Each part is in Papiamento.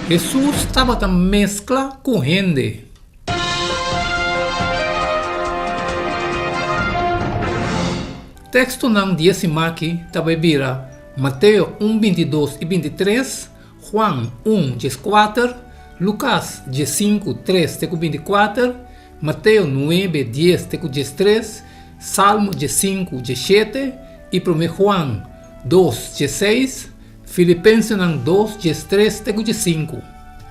Hesus tabata meskla ku hende. Tekstonan di e simaki ta bai bira Mateo un 22 i 23, Juan un 14, Lukas 15 tres te ku 24, Mateo nuebe dies te ku 13, Salmo 15 17 i Promé Juan dos 16, Filipensenan dos 13 te ku 15.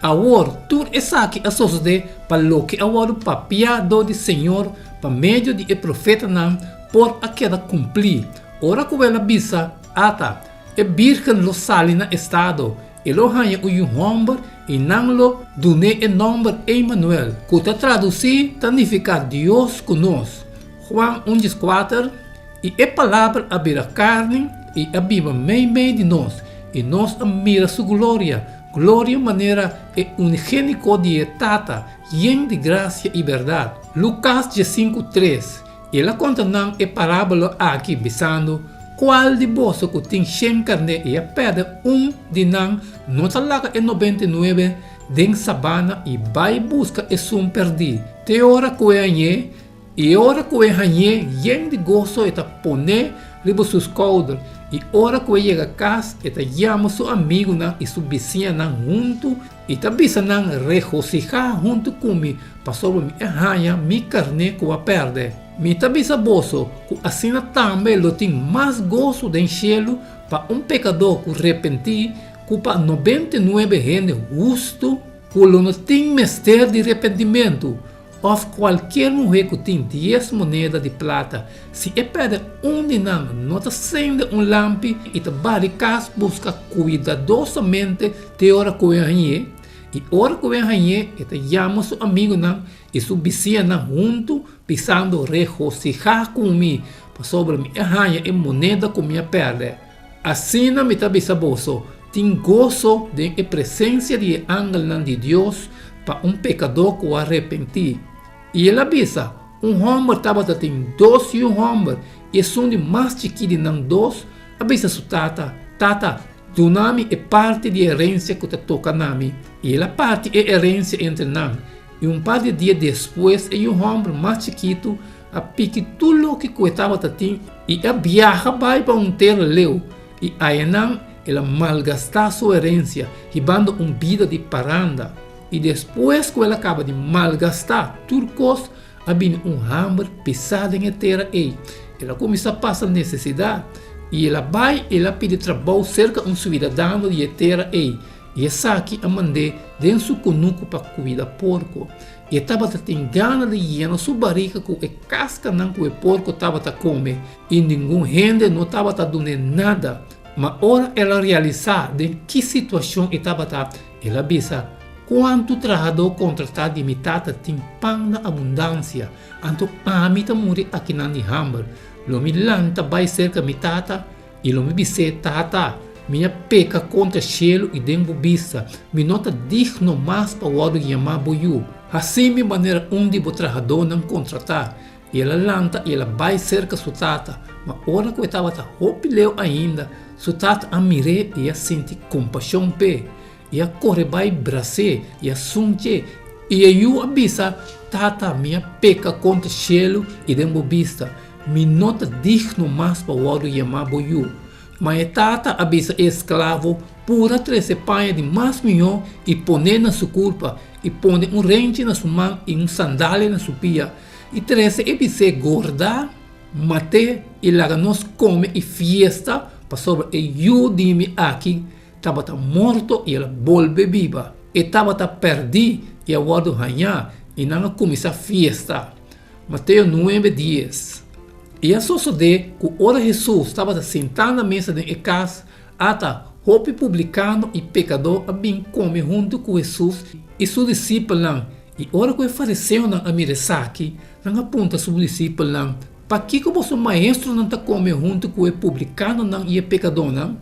Awor tur esaki a sosodé pa loke a wòrdu papiá dor di Señor pa medio di e profetanan por a keda kumplí, ora ku el a bisa, Ata, e bírgen lo sali na estado, e lo haña un yu hòmber i nan lo dun'é e nòmber Emanuel, ku ta tradusí ta nifiká Dios ku nos. Juan un 14. I e Palabra a bira karni i a biba meimei di nos, i nos a mira su gloria, gloria manera e unigéniko di e Tata, yen di grasia i bèrdat. Lukas 15, tres. El a konta nan e parábola aki, bisando, Kual di boso ku tin shen karné i a pèrdè un di nan no ta laga e 99 den sabana i bai buska esun pèrdí te ora ku e hañ'é? I e ora ku e hañ'é yen di goso e ta pon'é riba su skouder, i ora ku e yega kas e ta yama su amigunan i su bisiñanan huntu i ta bisa nan, Regosihá huntu ku mi, pasobra mi a haña mi karné ku a pèrdè. Mi ta bisa boso ku asina tambe lo tin mas goso den shelu pa un pekadó ku repentí ku pa 99 hende hustu ku lo no tin mester di repentimentu. Òf kualkier muhé ku tin dies moneda di plata, si e pèrdè un di nan, no ta sende un lampi i ta bari kas buska kuidadosamente te ora ku e hañ'é? I ora ku e hañ'é, e ta yama su amigunan i su bisiñanan huntu, bisando, Regosihá ku mi, pasobra mi a haña e moneda ku mi a pèrdè. Asina mi ta bisa boso, tin goso den e presensia di e angelnan di Dios pa un pekadó ku a repentí. I el a bisa, Un hòmber tabata tin dos yu hòmber, i esun di mas chikí di nan dos a bisa su tata, Tata, duna mi e parti di herensia ku ta toka na mi. I el a parti e herensia entre nan. I un par di dia despues e yu hòmber mas chikitu a piki tur loke ku e tabata tin i a biaha bai pa un tera leu, i ayanan el a malgastá su herensia, hibando un bida di paranda. I despues ku el a kaba di malgastá tur kos, a bini un hamber pisá den e tera ei. El a kuminsá pasa nesesidat, i el a bai i el a pidi trabou serka un suidadano di e tera ei, i esaki a mand'é den su kunuku pa kuida porko. I e tabata tin gana di yena su barika ku e kaskanan ku e porko tabata kome, i ningun hende no tabata dun'é nada. Ma ora el a realisá den ki situashon e tabata, el a bisa, Kuantu trahadó kontratá di mi tata tin pan na abundansia, anto ami ta muri akinan di hamber! Lo mi lanta bai serka mi tata I lo mi bis'é, Tata, mi a peka kontra shelu i den bo bista. Mi no ta digno mas pa wòrdu yamá bo yu. Hasi mi manera un di bo trahadónan kontratá. I el a lanta i el a bai serka su tata. Ma ora ku e tabata hopi leu ainda, su tata a mir'é i a sinti kompashon p'e. I a kore bai bras'é i a sunch'é. I e yu a bisa, Tata, mi a peka kontra shelu i den bo bista. Mi no ta digno mas pa wòrdu yamá bo yu. Ma e tata a bisa e esklavo, Pura trese paña di mas mihó i pon'é na su kurpa, i pone un renchi na su man i un sandalia na su pia, i trese e bis'é gordá, mat'é i laga nos kome i fiesta, pasobra e yu di mi aki tabata morto i el a bolbe biba, e tabata pèrdí i a wòrdu hañá, i nan a kuminsá fiesta. Mateo nuebe, dies. I a sosodé ku ora Hesus tabata sintá na mesa den e kas, ata, hopi publikano i pekadó a bin kome huntu ku Hesus i su disipelnan. I ora ku e fariseonan a mira esaki, nan a puntra su disipelnan, Pakiko boso maestronan ta kome huntu ku e publikanonan i e pekadónan?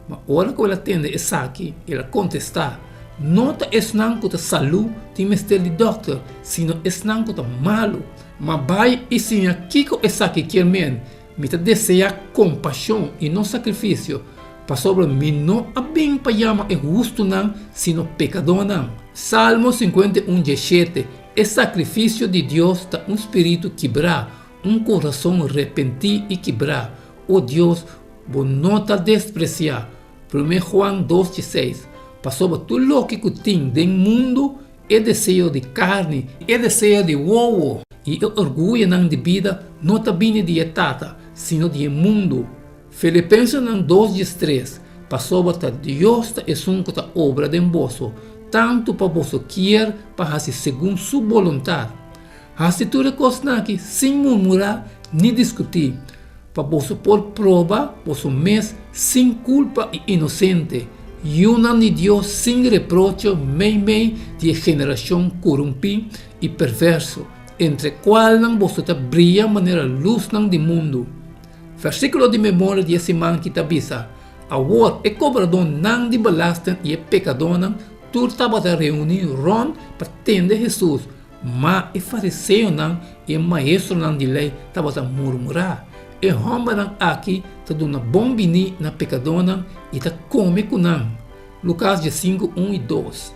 Ma ora ku el a tende esaki, el a kontestá, No ta esnan ku ta salú tin mester di dòkter, sino esnan ku ta malu. Ma bai i siña kiko esaki kier men, Mi ta deseá kompashon i no sakrifisio. Pasobra mi no a bin pa yama e hustunan, sino pekadónan. Salmo 51, 17 E sakrifisio di Dios ta un spiritu kibrá, un kurason repentí i kibrá, o Dios, bo no ta despresiá. Promé Juan 2, 16 Pasobra tur loke ku tin den mundu, e deseo di karni, e deseo di wowo i e orguyonan di bida no ta bini di e Tata, sino di e mundu. Filipensenan 2, 13 Pasobra ta Dios ta esun ku ta obra den boso, tantu pa boso kier pa hasi segun su boluntat. Hasi tur e kosnan aki sin murmurá ni diskutí, pa boso por proba boso mes sin kulpa i inosente, yunan di Dios sin reproche meimei di e generashon korumpí i perverso, entre kualnan boso ta bria manera lusnan di mundu. Versíkulo di memoria di e siman ki ta bisa, Awor e kobradónan di belasting i e pekadónan tur tabata reuní rònt pa tende Hesus, ma e fariseonan i e maestronan di lei tabata murmurá, E hòmbernan aki ta duna bon biní na pekadónan i ta kome ku nan. Lukas 15, 1 i 2.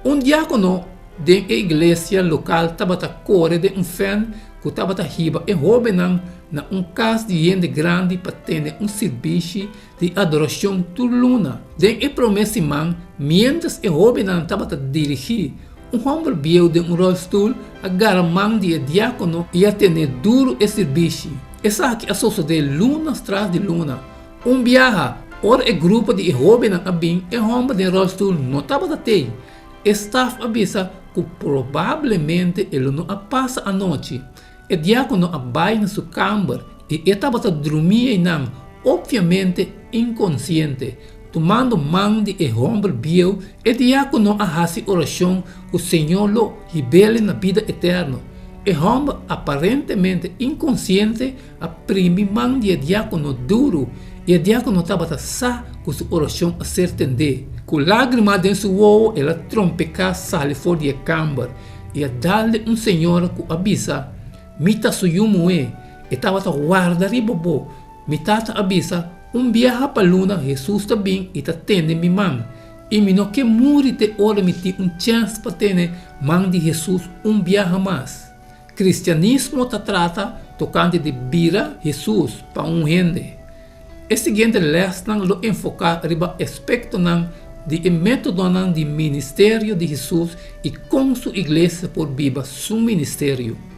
Un diákono den e iglesia lokal tabata kore den un fèn ku tabata hiba e hóbennan na un kas di hende grandi pa tene un sirbishi di adorashon tur luna. Den e promé siman, miéntras e hóbennan tabata dirigí, un hòmber bieu den un ròlstul a gara man di e diákono i a tene duru e sirbishi. Esaki a sosodé lunas tras di luna. Un biaha, ora e grupo di e hóbennan a bin, e hòmber den ròlstul no tabata tei. E staf a bisa ku probablemente e lo no a pasa anochi. E diákono a bai na su kamber i e tabata drumí einan, opviamente inkonsiente. Tumando man di e hòmber bieu, e diákono a hasi orashon ku Señor lo hib'el na bida eterno. E hòmber aparentemente inkonsiente a primi man di e diákono duru, i e diákono tabata sa ku su orashon a ser tendé. Ku lágrima den su wowo el a trompeká sali for di e kamber i a dal den un señora ku a bisa, Mi ta su yu muhé, e tabata warda riba bo. Mi tata a bisa, Un biaha pa luna Hesus ta bin i ta tene mi man, i mi no ke muri te ora mi tin un chèns pa tene man di Hesus un biaha mas. Kristianismo ta trata tokante di bira Hesus pa un hende. E siguiente lèsnan lo enfoká riba aspektonan di e métodonan di ministerio di Hesus i kon su iglesia por biba su ministerio.